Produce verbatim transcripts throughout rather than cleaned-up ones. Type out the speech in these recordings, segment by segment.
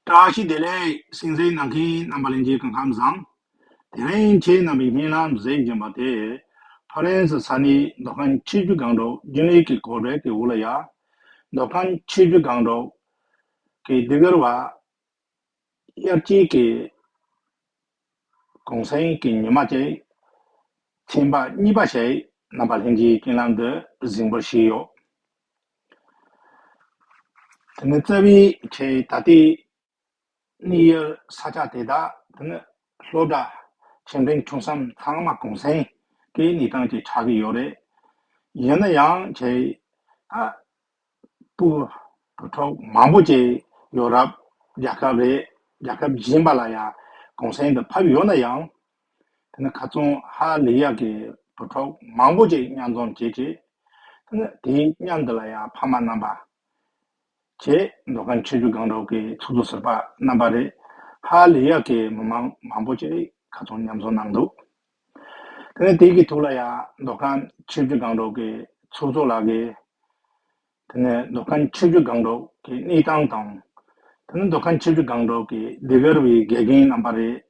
བཀྲ་ཤིས་བདེ་ལེགས། གསན་གཟིགས་གནང་མཁན་རྣམ་པ་ལྷན་རྒྱས་སྐུ་ཁམས་བཟང་། དེ་རིང་ཁྱེད་རྣམ་པའི་སྙན་ལམ་གཟིགས་བཞིན་པ་དེ། ཕ་རན་སི་ས་གནས་མདོ་ཁམས་ཆུ་བཞི་སྒང་དྲུག་རྒྱུན་ལས་ཀྱི་གོ་སྒྲིག་གི་འོག་ལ་ཡ། མདོ་ཁམས་ཆུ་བཞི་སྒང་དྲུག་གི་ཟློས་གར་བ་དབྱར་སྐྱིད་ཀྱི་གུང་སེང་གི་ཉི་མ་ཅིག་ཚན་པ་གཉིས་པ་ཞིག་རྣམ་པ་ལྷན་རྒྱས་སྙན་ལམ་དུ་གཟིགས་འབུལ་ཞུས་ཡོད། དེ་ནི་རྩ་བའི་ཆེད་ད་ལྟའི་གནས་ཡུལ་ས་ཆ་དེ་དག་དེ་ནི་སློབ་གྲྭ་ཆེ་འབྲིང་ཆུང་གསུམ་ཚང་མ་གུང་སེང་གི་གནས་སྟངས་ཀྱི་ཆགས་ཀྱི་ཡོད་རེད། ཡིན་ན་ཡང་ཆེད་ད་སྤུ་གུ་བུ་ཕྲུག་མང་པོ་ཅིག་ཡོད་རབས་རྒྱལ་ཁབ་རེད། རྒྱལ་ཁབ་གཞན་པ་ལ་ཡང་གུང་སེང་དུ་ཕེབས་ཡོད་ན་ཡང་། དེ་ནི་ཁ་རྩང་ཧ་ལས་ཡག་གི་བུ་ཕྲུག་མང་པོ་ཅིག་མཉམ་འཛོམས་བྱས་རྗེས། དེ་ནི་དེའི་མཉམ་དུ་ལ་ཡང་ཕ་མ་རྣམ་པ་བཅས་མདོ་ཁམས་ཆུ་བཞི་སྒང་དྲུག་གི་ཚོགས་གཙོ་ཟུར་པ་རྣམ་པ་རེད། ཧ་ལས་ཡག་གི་མི་མང་མང་པོ་ཅིག་ཁ་རྩང་མཉམ་འཛོམས་གནང་འདུག་དེ་ནི་དེ་གི་ཐོག་ལ་ཡང་མདོ་ཁམས་ཆུ་བཞི་སྒང་དྲུག་གི་ཚོགས་གཙོ་ལགས་ཀྱིས། དེ་ནས་མདོ་ཁམས་ཆུ་བཞི་སྒང་དྲུག་གི་གནས་སྟངས་དང་། དེ་ནས་མདོ་ཁམས་ཆུ་བཞི་སྒང་དྲུག་གི་ཟློས་གར་བའི་དགེ་རྒན་རྣམ་པ་རེད།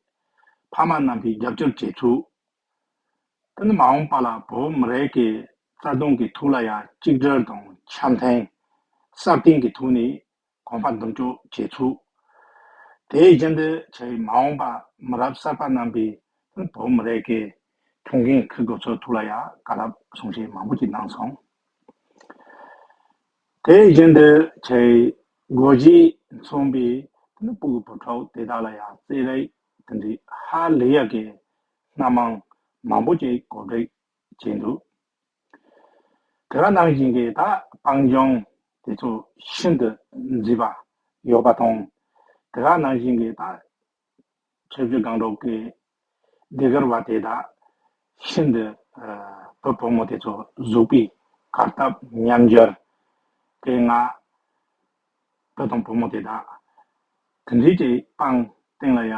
ཕ་མ་རྣམ་པའི་རྒྱབ་སྐྱོར་བྱེད་ཚུལ། དེ་ནས་མ་འོངས་པ་ལ་བོད་མི་རིགས་ཀྱི་རྩ་དོན་གྱི་ཐོག་ལ་ཡང་གཅིག་སྒྲིལ་དང་འཆམ་མཐུན་སྲ་བརྟན་གྱི་ཐོག་ནས་གོམ་པ་མདུན་སྐྱོད་བྱེད་ཚུལ། དེ་བཞིན་དུ་ཆེད་མ་འོངས་པ་མི་རབས་གསར་པ་རྣམ་པའི་བོད་མི་རིགས་ཀྱི་ཐུགས་འགན་འཁུར་དགོས་ཚུལ་ཐོག་ལ་ཡང་བཀའ་སློབ་གསུང་བཤད་མང་པོ་ཅིག་གནང་སོང་། དེ་བཞིན་དུ་ཆེད་སྒོ་གཞས་མཚོན་པའི་སྤུ་གུ་བུ་ཕྲུག་དེ་དག་ལ་ཡང་རྩེད་རིགས་དེ་འདྲའི་ཧ་ལས་ཡག་གི་སྣ་མང་མང་པོ་ཅིག་གོ་སྒྲིག་བྱས་འདུག་དེ་ག་ནང་བཞིན་གྱི་ད་སྤང་ལྗོངས་དེ་ཚོ་ཤིན་ཏུ་མཛེས་པ་ཡོད་པ་དང་། དེ་ག་ནང་བཞིན་གྱི་ད་ཆུ་བཞི་སྒང་དྲུག་གི་ཟློས་གར་བ་དེ་དག་ཤིན་ཏུ་ཨ་བུ་བུ་མོ་དེ་ཚོ་གཟུགས་པོའི་གར་སྟབས་ཉམས་འགྱུར་དེ་ང་བུ་དང་བུ་མོ་དེ་དག་དེ་འདྲའི་ཅིག་སྤང་སྟེང་ལ་ཡ་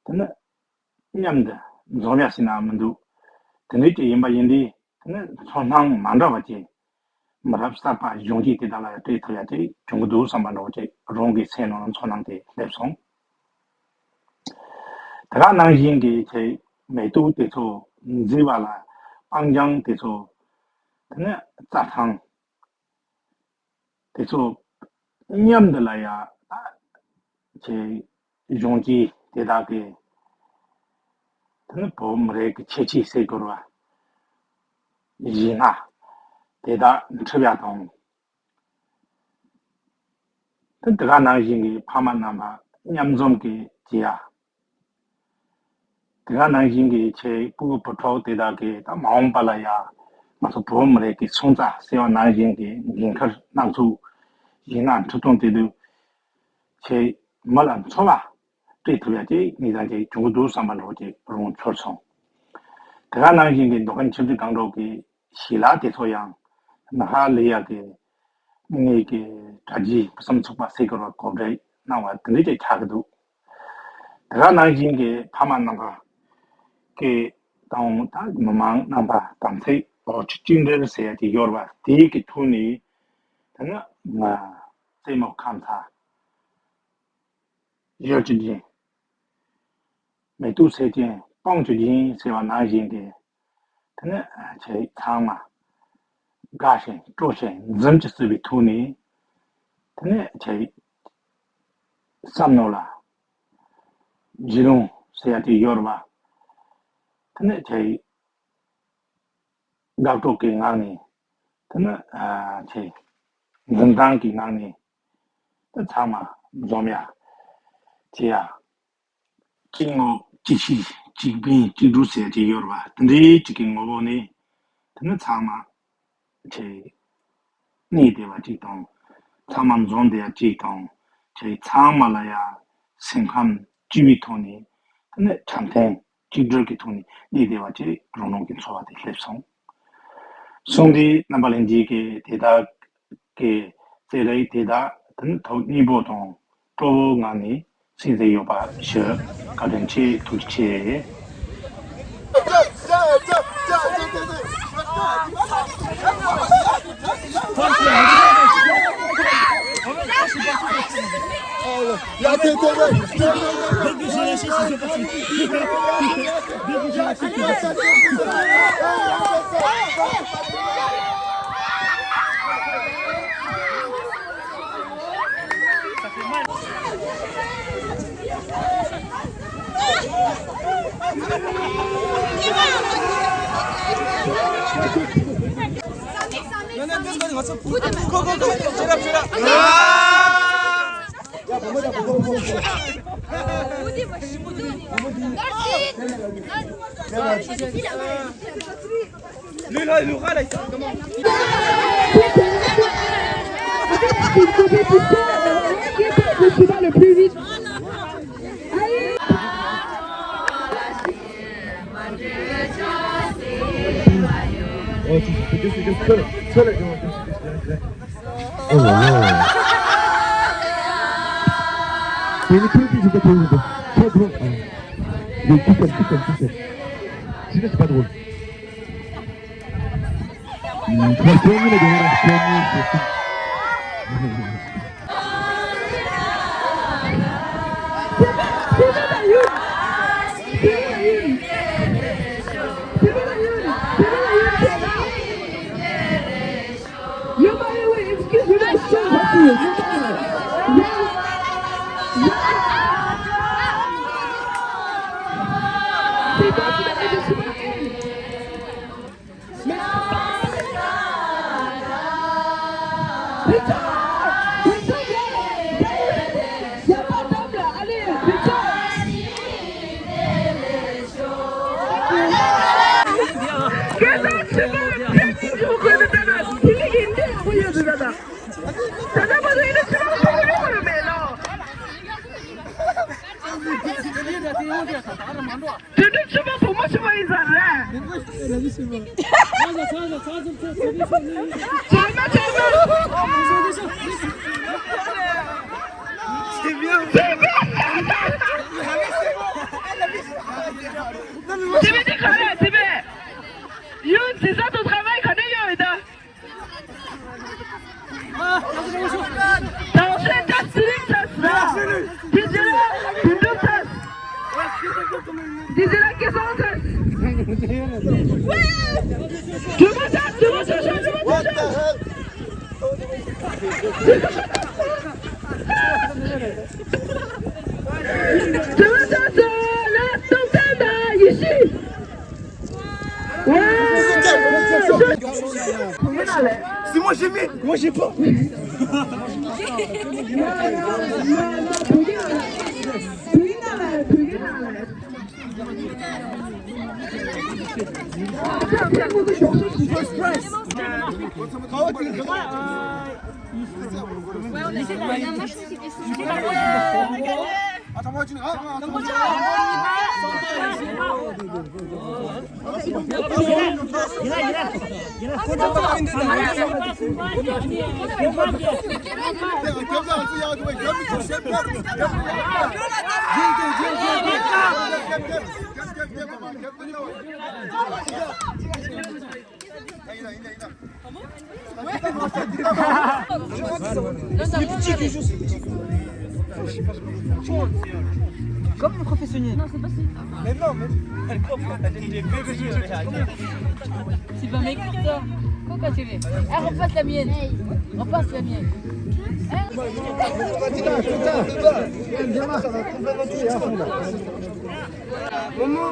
དེ་ནི་མཉམ་དུ་འཛོམས་ཡ་ཟེར་ན་མི་འདུག་དེ་འདྲའི་ཅིག་ཡིན་པ་ཡིན་དུས་དེ་ནི་ཚོར་སྣང་མ་འདྲ་བ་ཅིག་མི་རབས་གསར་པ་གཞོན་སྐྱེས་དེ་དག་ལ་སྤྲད་ཐུབ་ཡ་དེ་བྱུང་གི་འདུག་བསམ་པ་འདྲ་བོ་ཅིག་རང་གི་སེམས་ནང་ཚོར་སྣང་དེ་སླེབས་སོང་། དེ་ག་ནང་བཞིན་གྱི་ཆེད་མེ་ཏོག་དེ་ཚོ་མཛེས་པ་ལ་སྤང་ལྗོངས་དེ་ཚོ་དེ་ནི་རྩྭ་ཐང་དེ་ཚོ་མཉམ་དུ་ལ་ཡ་ད་ཆེད་གཞོན་སྐྱེས་དེ་དག་གི་དེ་ནི་བོད་མི་རིགས་ཀྱི་ཁྱད་ཆོས་ཟེར་དགོས་ར་གཞས་སྣ་དེ་དག་འཁྲབ་ཡ་དང་། དེ་དེ་ག་ནང་བཞིན་གྱི་ཕ་མ་རྣམ་པ་མཉམ་འཛོམས་ཀྱི་བྱེད་ཡ། དེ་ག་ནང་བཞིན་གྱི་ཆེད་སྤུ་གུ་བུ་ཕྲུག་དེ་དག་གི་ད་མ་འོངས་པ་ལ་ཡ་ང་ཚོ་བོད་མི་རིགས་ཀྱི་སོན་རྩ་ཟེར་བ་ནང་བཞིན་གྱི་འགན་ཁུར་གནང་ཚུལ་གཞས་སྣ་འཁྲབ་སྟོན་དེ་དུས་ཆེད་མི་ལ་འཚོ་བ་སྤྲད་ཐུབ་ཡ་ཅིག་གནས་སྟངས་ཅིག་བྱུང་གི་འདུག་བསམ་པ་འདྲ་བོ་ཅིག་རང་ཚོར་སོང་། དེ་ག་ནང་བཞིན་གྱི་མདོ་ཁམས་ཆུ་བཞི་སྒང་དྲུག་གི་ཞལ་ལག་དེ་ཚོ་ཡང་ཧ་ལས་ཡག་གི་དངོས་ཀྱི་གྲ་རྒྱས་ཕུན་སུམ་ཚོགས་པ་ཟེར་དགོས་ར་གོ་སྒྲིག་གནང་བ་དེ་འདྲ་ཅིག་ཆགས་ཀྱི་འདུག་དེ་ག་ནང་བཞིན་གྱི་ཕ་མ་རྣམ་པ་གི་དང་ད་མི་མང་རྣམ་པ་དམ་ཚིག་འོ་ཆུ་གཅིག་འབྲེལ་ཟེར་ཡ་དེ་ཡོད་རེད་བ། དེའི་གི་ཐོག་ནས་དེ་ནི་ང་རྩེད་མོ་ཁ་མཚར་ཡོད་ཀྱི་སྦྱིན། མེ་ཏོག་ཚལ་ཅན་སྤང་གི་སྦྱིན་ཟེར་བ་ནང་བཞིན་གྱི་དེ་ནི་ཆེ་ཚང་མ་དགའ་ཞིང་སྤྲོ་ཞིང་འཛུམ་གྱིས་བསུ་བའི་ཐོག་ནས་དེ་ནི་ཆེ་བསམ་མནོ་ལ་བརྒྱུད་ལོང་ཟེར་ཡ་དེ་ཡོད་རེད་བ། དེ་ནི་ཆེ་དགའ་སྤྲོ་གི་ངང་ནས་དེ་ནི་ཆེ་འཛུམ་མདངས་ཀྱི་ངང་ནས་དེ་ཚང་མ་འཛོམས་ཡ་བྱེད་ཡ། གཅིག་ངོ་གཅིག་ཤེས་གཅིག་ཕན་གཅིག་གྲོགས་ཟེར་གྱི་ཡོད་རེད་བ། དེ་འདྲའི་གཅིག་གི་ངོ་བོ་ནི་དེ་ནི་ཚང་མ་ཆེ་གནས་བདེ་བ་གཅིག་དང་ཚང་མ་འཛོམས་བདེ་བ་གཅིག་དང་ཆེ་ཚང་མ་ལ་ཡ་སེམས་ཁམས་སྐྱིད་པའི་ཐོག་ནས་དེ་ནི་འཆམ་མཐུན་གཅིག་སྒྲིལ་གྱི་ཐོག་ནས་གནས་བདེ་བ་གཅིག་རང་རང་གི་འཚོ་བ་དེ་སླེབས་སོང་། གསུངས་ཏེ་རྣམ་པ་ལྷན་རྒྱས་ཀྱིས་དེ་དག་གི་རྩེད་རིགས་དེ་དག་དེ་ནི་ཐོག་སྙན་པོ་དང་སྤྲོ་བོའི་ངང་ནས་གསན་གཟིགས་ཡོད་པ་ཞུ། བཀའ་དྲིན་ཆེ། ཐུགས་རྗེ་ཆེ། Dès que j'ai lâché, ils sont partis. Dès que j'ai lâché, ils sont partis. Je suis pas le plus vite. Oh, tu peux, tu peux, tu peux, tu peux, tu peux, tu peux, tu peux. Oh là là. Mais le truc, je peux trouver. Trop drôle. Ah. Mais tout seul, tout seul, tout seul. Sinon, c'est pas drôle. Hmm, trois premiers, là, derrière, trois premiers, c'est tout. དེ་འདྲ་ཆུ་མ་བུ་མོ་ཆུ་མ་ཡིན་ས་རེད། ཆག་མ་ཆག་མ། དེ་བས་དེ་ག་རེད། དེ་བས་ཡུན་ཇི་ས་དུ་ཁ་བའི་ག་ནས་ཡོང་ཡོད་ད། དང་ཤོས་ཀྱང་ཚེ་རིང་ཚ་ཟ། དེ་རྗེས་ལ་དོན་གྲུབ་ཚ། དེ་རྗེས་ལ་སྐལ་བཟང་ཚ། སྒྲོལ་མ་ཚ། སྒྲོལ་མ་ཚ། སྒྲོལ་མ་ཚ། སྒྲོལ་མ་ཚ་ཚ་ལ་སྟོང་ཚ་དང་ཡེ་ཤེས། C'est moi, j'ai mis. Moi, j'ai pas. C'est petit que je suis. Comme une professionnelle. Non, c'est pas ça. Mais non, mais. C'est pas mec, ça. Quoi, quand tu veux ? Eh, repasse la mienne. Repasse la mienne. Hein ? Maman.